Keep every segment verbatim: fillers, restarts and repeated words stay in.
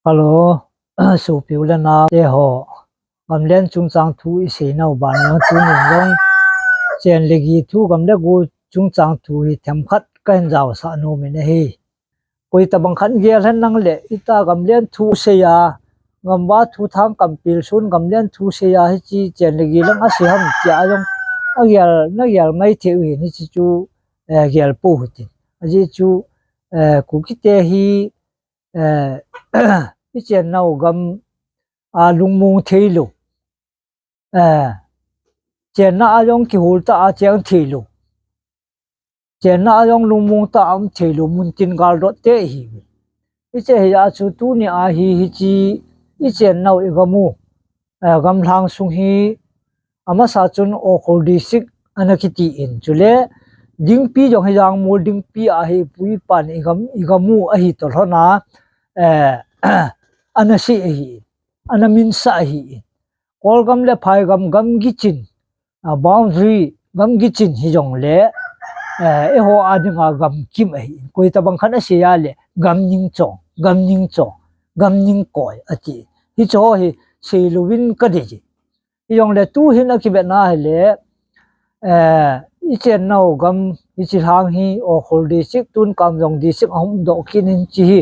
Hello, sopi u le nao te ho. Gamlen chungchang thu i seinau ban jong tunin jong chen le gi thu, gam le go chungchang thu hi themkhat kahin jaosah nom in ahi. Koi tabang khat gel hen nang le, ita gamlen thu seiya, gamva thu thang kampil sun gamlen thu seiya hiche chen le gi lang asei ham tia jong agel, nagel mai thei u hin, hiche chu, eh, gel pou hitin. Ajeh chu, eh, Kuki te hi, eh, i chennau gam a lungmong thei lou. Eh, chenna a jong kihol tah a cheng thei lou. Chenna a jong lungmong tah a um thei lou, muntin galdot te ihi. Hiche hia chu tuni a hi, hiche i chennau i gam u, eh, gamlhang sung hi amasa chun Ukhrul District ana kiti in, chule dingpi jong hi Jangmol dingpi ahi, ipu ipan i gam, i gam u ahi toh lhon a, eh, ana sei ahi, ana minsah ahi. Kolgam le Phaigam gamgi chin, ah, boundary gamgi chin hi jongle, eh, eiho a dinga gamkim ahi. Koi tabang khat asei a le, gam ning chong, gam ning chong, gam ning koi ati. Hiche ho hi sei louvin kadei ji. Hijongle tuhin akivetna hile, eh, i chennau gam hiche lhang hi Ukhrul District, tun Kamjong District ahung doh kit in hiche hi,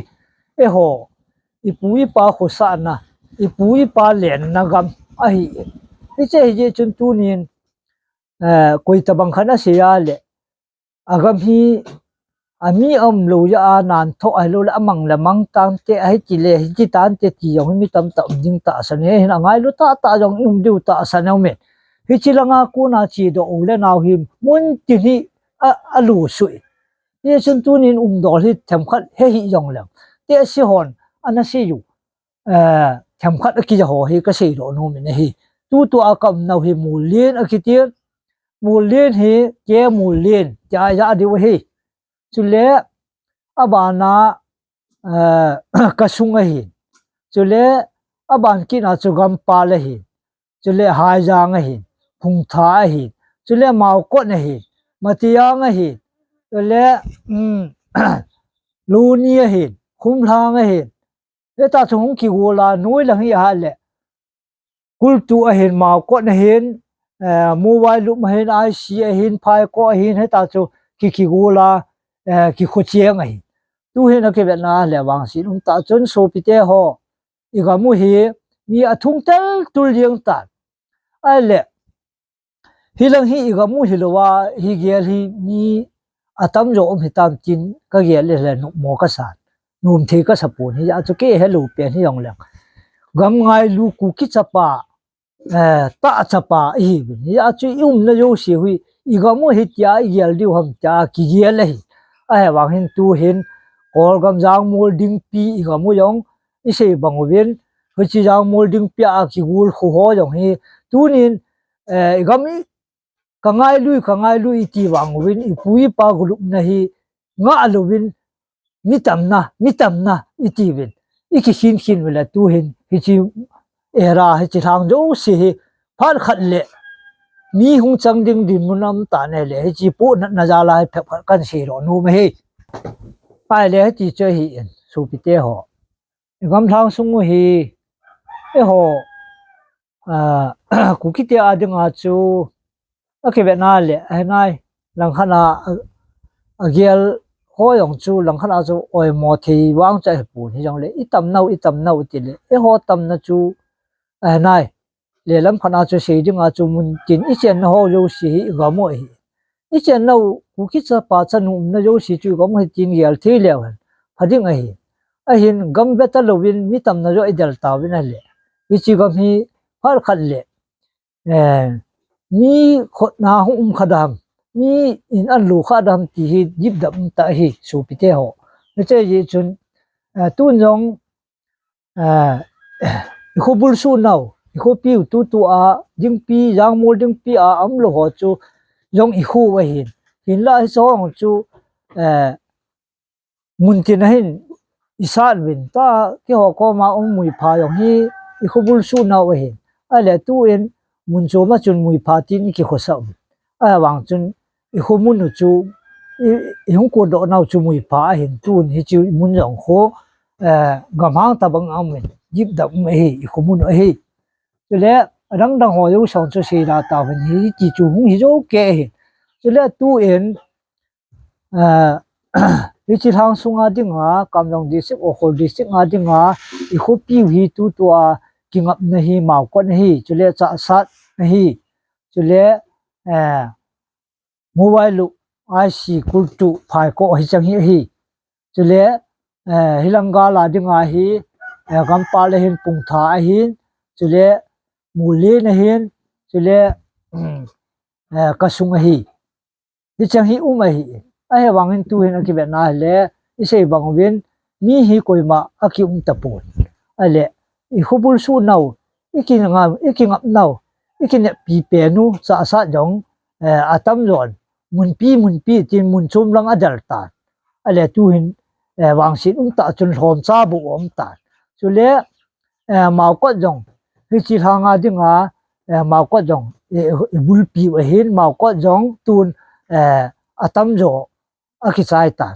eiho ipu ipa khosahna, ipu ipa lenna gam ahi. Hiche hijeh chun tunin, eh, koi tabang khat asei a le, agam hi ami aum lou jeh a nanthoh ahilou le amang le mang tante ahi ti le, hiti tante ti jong hi mi tamtah um ding tahsan e, hin angailu tahtah jong i um diu tahsan e um e. Hiche langa kona chedoh u le nao hi muntin hi a, alu sui. Hichun tunin umdol hi themkhat he hih jongleng, tehse hon ana sei u, eh, themkhat akija ho hi kasei doh nom in ahi. Tutua kaumnau hi Mollen akitin, Mollen hi K. Mollen tia ijah diu ahi. Chule abana, eh, Kasung ahin. Chule aban kitna chu Gampal ahin. Chule Haijang ahin, Phungtha ahin. Chule Maokot ahin, Matiang ahin. Chule, um, Luni ahin, Khumlhang ahin. Heta chu hung kigol a, noi lang hi ahile, Kultu ahin, Maokot ahin, eh, Mowailup ahin, I C ahin, Phaikot ahin, heta chu ki, kigol a, eh, kikhocheng ahin. Tuhin akivetna le vangset umtah chun sopite ho, i gam u hi mi athung teltul jeng tan. Ahile, hilang hi i gam u hilouva, hi gel hi mi atamjo um hitam tin kagel le le numo kasan. Nomthei kasa pon, hijeh chun kei helou pen hijongleng, gam ngailu Kuki chapa, eh, tah chapa ihiuvin. Hijeh chun i umna jouse hi, i gam u hitia igel diu ham tia kigel ahi. Ahivang hin tuhin, Kolgam Jangmol dingpi i gam u jong, isei bang uvin, hiche Jangmol dingpi a kigol khu ho jong hi, tunin, eh, i gam i, kangailui, kangailui iti vang uvin, ipu ipa golupna hi ngah louvin, mi tamna, mi tamna itiuvin, ikikhin khin uvin le tuhin, hiche era, hiche lhang jouse hi, phat khat le mi hung chang ding dinmun aum tan ahile, hiche pohnatna jal a hi phabep khat kahin seidoh nom ahi. Ahile hiti chu ahin, sopite ho, i gamlhang sung u hi, eiho, ah, Kuki te a dinga chu akivetna le ahinai, langkhat a, a, agel ho jong chu langkhat a chu oimo thei vang chu ahipon, hijongle i tamnau, i tamnau itile, eiho tamna chu ahinai, lelam khat a chu sei dinga chu muntin i chenna ho jouse hi i gam u ahi. I chennau Kuki chapa chanu umna jouse chu i gam u ahi tin gel thei leu hen pha ding ahi. Ahin gam veta louvin mi tamna joh idel tauvin ahile, hiche gam hi phat khat le, eh, mi khotna hung um kha dem, mi in anlu kha dem ti hi dipdap umtah ahi, sopite ho. Hiche jeh chun, eh, tun jong, eh, i khobul suhnau, i khopiu tutua dingpi, Jangmol dingpi a aumlou ho chu jong i kho u ahin. Hinla hiche ho chu, eh, muntin a hin i sat uvin, tua keiho koma um Muipha jong hi i khobul suhnau ahin. Ahile tuin mun choma chun Muipha tin i kikhosah uvin. Ahivang chun i khomun u chu, i, i hung kotdoh nau chu Muipha ahin, tun hiche mun jong khu, eh, gamhang tabang a um in, dipdap um ahi, i khomun u ahi. Chule, adang dang ho jouse chu seida tauvin, hiti chu hung hi jou kei ahi. Chule, tu in, eh, hiche lhang sunga dinga, Kamjong District, Ukhrul District a dinga, i khopi u hi tutua kingapna hi Maokot ahi, chule Chahsat ahi, chule, eh, Mobile lup, I C, Kultu, Phaikoh hicheng hi ahi. Chule, eh, hilang gal a dinga hi, eh, Gampal ahin, Pungtha ahin, chule Mulen ahin, chule, eh, Kasung ahi. Hicheng hi um ahi. Ahivangin tuhin akivetna hile, isei bang uvin, mi hi koima akium tapon. Ahile, i khobul suhnau, i kingam, i kingapnau, i kineppi penu, Chahsat jong, eh, atamjon, munpi, munpi, tin mun chom lang adel tan. Ahile, tuhin, eh, vangset umtah chun lhomcha bou aum tan. Chule, eh, Maokot jong, hiche lhanga dinga, eh, Maokot jong, eh, i bulpi u ahin, Maokot jong tun, eh, atamjo akichai tan.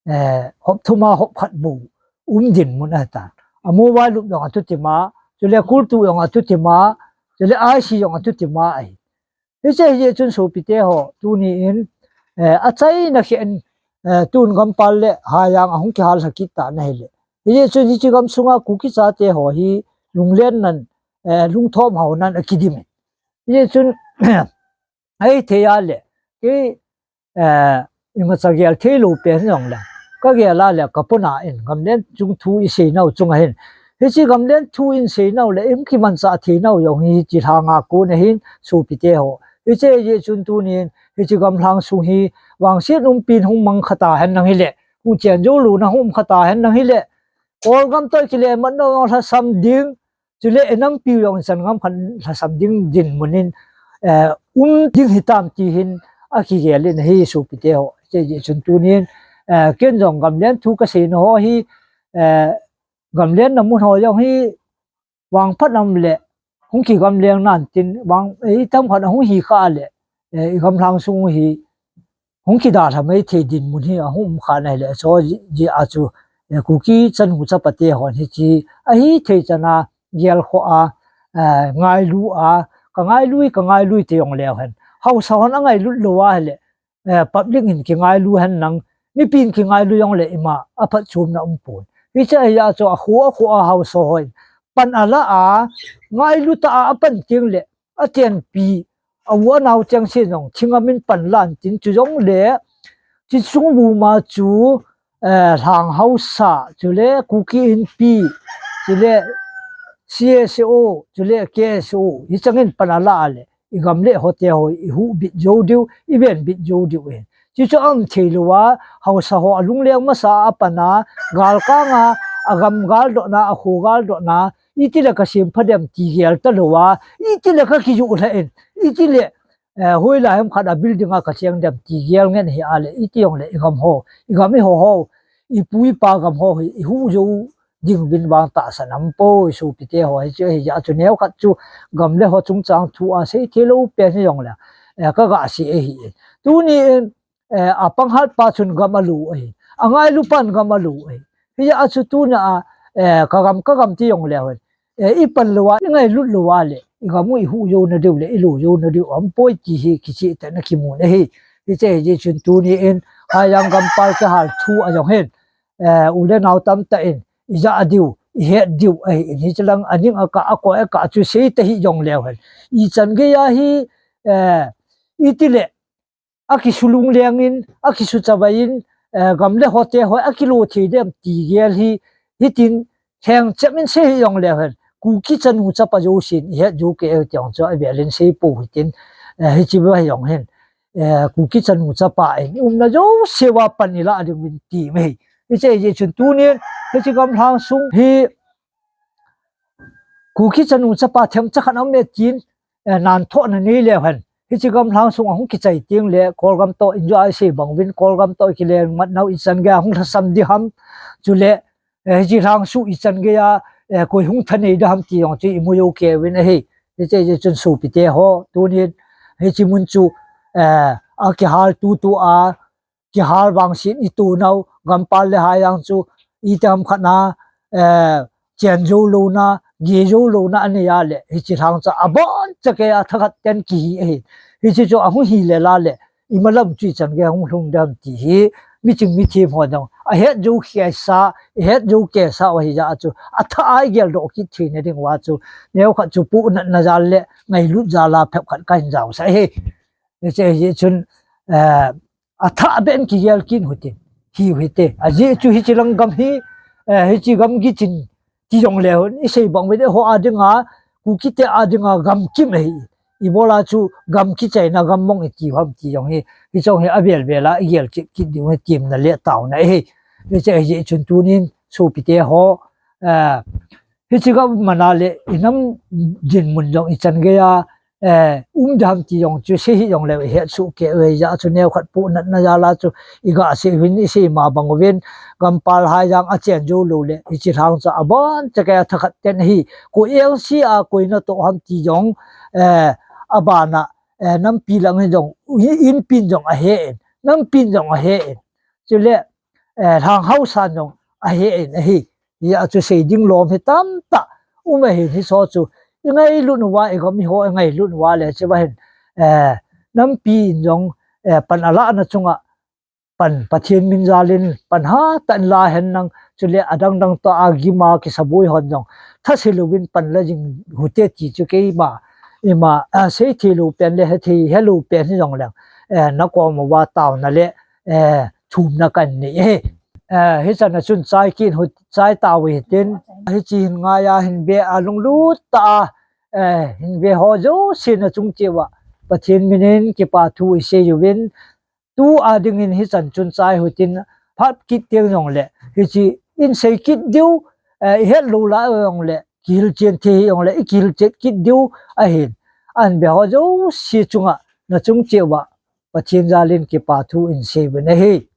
Eh, hop thum a hop khat bou um dinmun ahitan. A mobile lup jong atutima, chule Kultu jong atutima, chule I C jong atutima ahi. Hiche hijeh chun sopite ho, tuni in, eh, achaina khen, eh, tun Gampal le Haijang ahung kihal lha kit tan ahile. Hijeh chun hiche gamsunga Kuki chate ho hi lunglen nan, eh, lungthom hao nan akidim in. Hijeh chun, ahithei a le, kei, eh, imacha gel theilou pen jong le, kagel a le, kapona in, gamlen chung thu iseinau chunga hin. Hiche gamlen thu iseinau le, i hung kimanchah theinau jong hi, hiche lhanga kon ahin, sopite ho. Hiche hijeh chun tunin, hiche gamlhang sung hi, vangset umpin hung mang khata hen lang hile, hung chen jou louna hung um khata hen lang hile, Kolgam toh kile matna jong lhasam ding, chule inampiu jong ichan gam khat lhasam ding dinmun in, eh, um ding hitam ti hin akigel in ahi sopite ho. Hiche hijeh chun tunin, eh, ken jong gamlen thu kaseina ho hi, eh, gamlenna mun ho jong hi vangphat um le, hung kigamleng nan tin, vang, eh, itam khat ahung hi kha le, eh, i gamlhang sung hi, hung kidalha maithei dinmun hi ahung um kha nai le, chu jeh a chu, eh, Kuki chanu chapate hon hiche, ahithei chana, gelkhoh a, eh, ngailu a, kangailui, kangailui ti jong leu hen. Haosa hon angailut lou a hile, eh, public in kingailu hen lang, mipin kingailu jong le ima aphatchomna umpon. Hiche hijeh a chu akho, akho a haosa hon pan ala a, ngailu tah a apan teng le, atenpi, a u anao chengse jong, thingamin pan lan tin chu jong le, hiche chung buma chu, eh, lhang haosa, chule Kuki Inpi, chule C S O, chule K S O, hicheng in pan ala a le, i gam le hote ho, i huhbit jou diu, i venbit jou diu e. Hichu aum thei lou a, haosa ho alungleng masa a apan a, galkang a, agam galdotna, akho galdotna, itile kasem pha dem ti gel talou a, itile kakijoh lha in, itile, eh, hoilai ham khat a building a kacheng dem ti gel ngen hi a le, iti jong le i gam ho, i gam i ho ho, i pu i pa gam ho hi, i huh jou ding uvin vang tahsan aumpoi, sopite ho, hichu hijeh a chu neo khat chu gam le ho chungchang thu a seithei lou pen hi jong le, eh, kaga sei ahi. Tuni in, eh, apanghat pa chun gam alo ahi. Angailu pan gam alo ahi. Hijeh a chu tuna a, eh, kagam, kagam ti jong leu hen. Eh, i pan lou a, i ngailut lou a le, i gam u i huh jouna diu le, i lo jouna diu aumpoi ti hi kicheh tah in akimun ahi. Hiche hijeh chun tuni in, Haijang Gampal kihal thu a jong hin, eh, u le nao tamtah in, i jah diu, i het diu ahi in, hiche lang aning akah, akoi akah chu sei tahih jong leu hen. Ichan gei a hi, eh, itile, akisulungleng in, akisuchavai in, eh, gam le hote ho, akilo thei dem ti gel hi, hitin, heng chem in sei hi jong leu hen. Kuki chanu chapa jousen, i het jou kei u ti jong chu avel in sei pou hitin, eh, hiche va hi jong hin, eh, Kuki chanu chapa in, i umna jouse uva pan i lah ding uvin ti mai. Hiche hijeh chun tunin, hiche gamlhang sung hi, Kuki chanu chapa themcha khat aume tin, eh, nanthohna nei leu hen. Hiche gamlhang sung ahung kichai teng le, Kolgam toh in jong isei bang uvin, Kolgam toh kile matnau ichan gei a hung lhasam ding ham. Chule, eh, hiche lhang sung ichan gei a, eh, koi hung thanei ding ham ti jong chu imu jou kei uvin ahi. Hiche hijeh chun sopite ho, tunin, hiche mun chu, eh, akihal tutu a, kihal vangset i tonau, Gampal le Haijang chu, itiham khat na, eh, chen jou louna, ge jou louna anei a le, hiche lhangcha abon chakei a thakhat ten kihi ahi. Hiche chu ahung hi le la le, imalam chu ichan gei ahung lhung dem ti hi, miching mithem ho jong ahet jou khesa, ahet jou kesa u ahi jeh a chu, athah a igel doh kit theina diuva chu, neokhat chu pohnatna jal le ngailut jal a phepkhat kahin jaosah ahi. Hiche hi chun, eh, athah beh in kigel kit u hite, hiu hite. Ajeh chu hiche lang gam hi, eh, hiche gam kichin ti jong le hon, isei bang uve, eiho a dinga, Kukite a dinga gamkim ahi. Ibola chu gam kichaina gam mong iti u ham ti jong hi, hiche jong hi avel vel a igel kit kit diu hi temna le taona ahi. Hiche ahi jeh chun tunin sopite ho, eh, hiche gam man a le inam dinmun jong ichan gei a, eh, um dem ti jong chu sei hih jong le ihet soh kei u ahi jeh a chu, neokhat pohnatna jal a chu iga sei uvin, isei ma bang uvin, gampal hai jang achen jou lou le, hiche lhangcha abon chakei a thakhat ten ahi. Koi else a koi natoh ham ti jong, eh, abana, eh, nampi lang hin jong, inpin jong ahe in, nampin jong ahe in. Chule, eh, lhang haosan jong ahe in ahi. Hijeh a chu sei ding lom hi tamtah um ahin, hiche chu ingailut uva, igam iho ingailut uva le, hiche va hin, eh, nampi in jong, eh, pan alahna chunga pan, Pathen min jal in pan hatah in la hen lang, chule adang dang toh a gim a kisaboi hon jong thase louvin pan la jing u hite ti chu keima, ima, ah, sei thei lou pen le he thei, he lou pen hi jong leng, eh, nakom uva taona le, eh, thumna kahin nei ahi. Eh, hichan a chun chai kit u, chai tau hitin, hiche hin ngai a hin be a lunglut tah a, eh, hin ve ho jouse nachung cheh uva Pathen min in kipa thu isei uvin, tu a dingin hichan chun chai u hitin, phat kit teng jong le, hiche in sei kit diu, eh, ihet lou lai jong le, kihilchen thei jong le, ikihilchet kit diu ahin. Ahin ve ho jouse chunga nachung cheh uva Pathen jal in kipa thu in sei uvin ahi.